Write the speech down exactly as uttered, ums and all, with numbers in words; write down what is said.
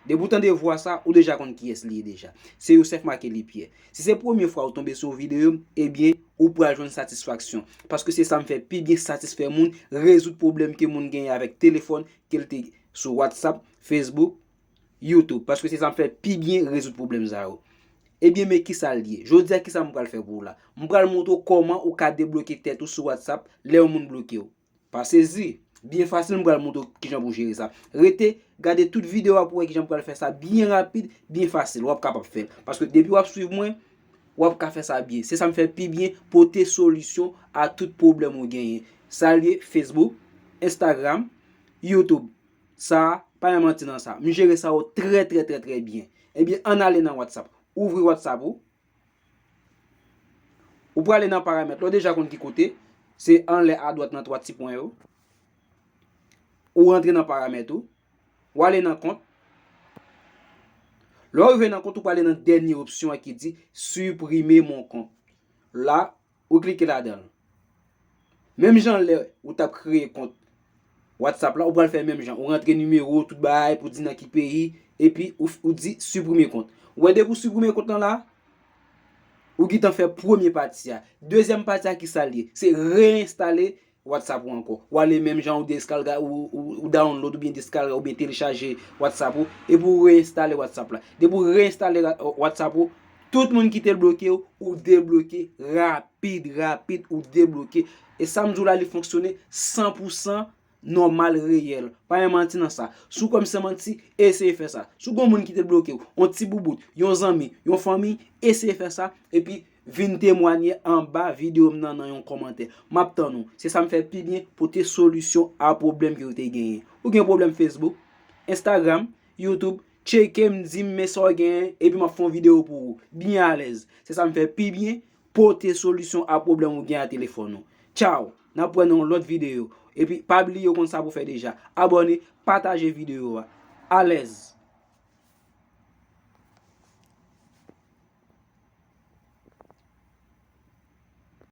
Depi w tande vwa sa, ou deja konn kiyès li ye deja. Se Youssef Marquely Pierre. Si se premye fwa ou tonbe sou videyo m, ebyen, ou pral jwenn satisfaksyon. Paske se sa m fè pi byen, satisfè moun, rezoud pwoblèm ke moun genyen avèk telefòn, ke l te sou WhatsApp, Facebook, YouTube. Paske se sa m fè pi byen, rezoud pwoblèm sa yo. Ebyen, men kisa l ye? Jodi a, kisa m pral fè pou ou la? M pral montre w kòman ou ka debloke tèt ou sou WhatsApp lè yon moun bloke w. Pa sezi. Byen fasil, m pral montre w kijan pou w jere sa. Rete, gade tout videyo a pou w wè kijan m pral fè sa byen rapid, byen fasil. W ap kapab fè l. Paske depi w ap swiv mwen, w ap ka fè sa byen. Se sa m fè pi byen, pote solisyon a tout pwoblèm ou genyen. Sa l ye, Facebook, Instagram, YouTube. Sa, pa gen manti nan sa. M jere sa yo trè, trè, trè, trè byen. Ebyen, ann ale nan WhatsApp. Ouvri WhatsApp ou. Ou prale nan paramèt la, ou deja konn ki kote. Se anlè adwat nan twa ti pwen yo. Ou rantre nan paramèt ou. Ou ale nan kont. Lè w rive nan kont, ou prale nan dènye opsyon an ki di supprimer mon compte. La, ou klike ladan l. Menm jan lè ou t ap kreye kont WhatsApp la, ou pral fè menm jan. Ou rantre nimewo, tout bagay, pou di nan ki peyi, epi ou, ou di supprimer compte. Ou wè depi w supprimer kont lan la, ou gentan fè premye pati a. Dezyèm pati a, kisa l ye? Se reinstale WhatsApp ou ankò. Ou ale menm jan ou deskalga, ou, ou, ou download oubyen deskalga oubyen telechaje WhatsApp ou, epi ou reinstale WhatsApp la. Depi ou reinstale ra-, WhatsApp ou, tout moun ki te bloke w, ou debloke rapid, rapid, ou debloke. E sa m di w la, li fonksyone san pou san nòmal, reyèl. Pa gen manti nan sa. Si w kwè m se manti, eseye fè sa. Si w gen yon moun ki te bloke w, yon ti boubout, yon zanmi, yon fanmi, eseye fè sa, epi vin temwanye anba videyo m nan, nan yon kòmantè. M ap tann ou. Se sa m fè pi byen, pote solisyon a pwoblèm ke w te genyen. Ou gen pwoblèm Facebook, Instagram, YouTube, tcheke m, di m men sa w genyen, epi m ap fè yon videyo pou ou. Byen alèz. Se sa m fè pi byen, pote solisyon a pwoblèm ou gen a telefòn ou. Tchaw! N ap wè nan yon lòt videyo. Epi, pa bliye w konn sa pou fè deja. Abòne, pataje videyo a. Alèz!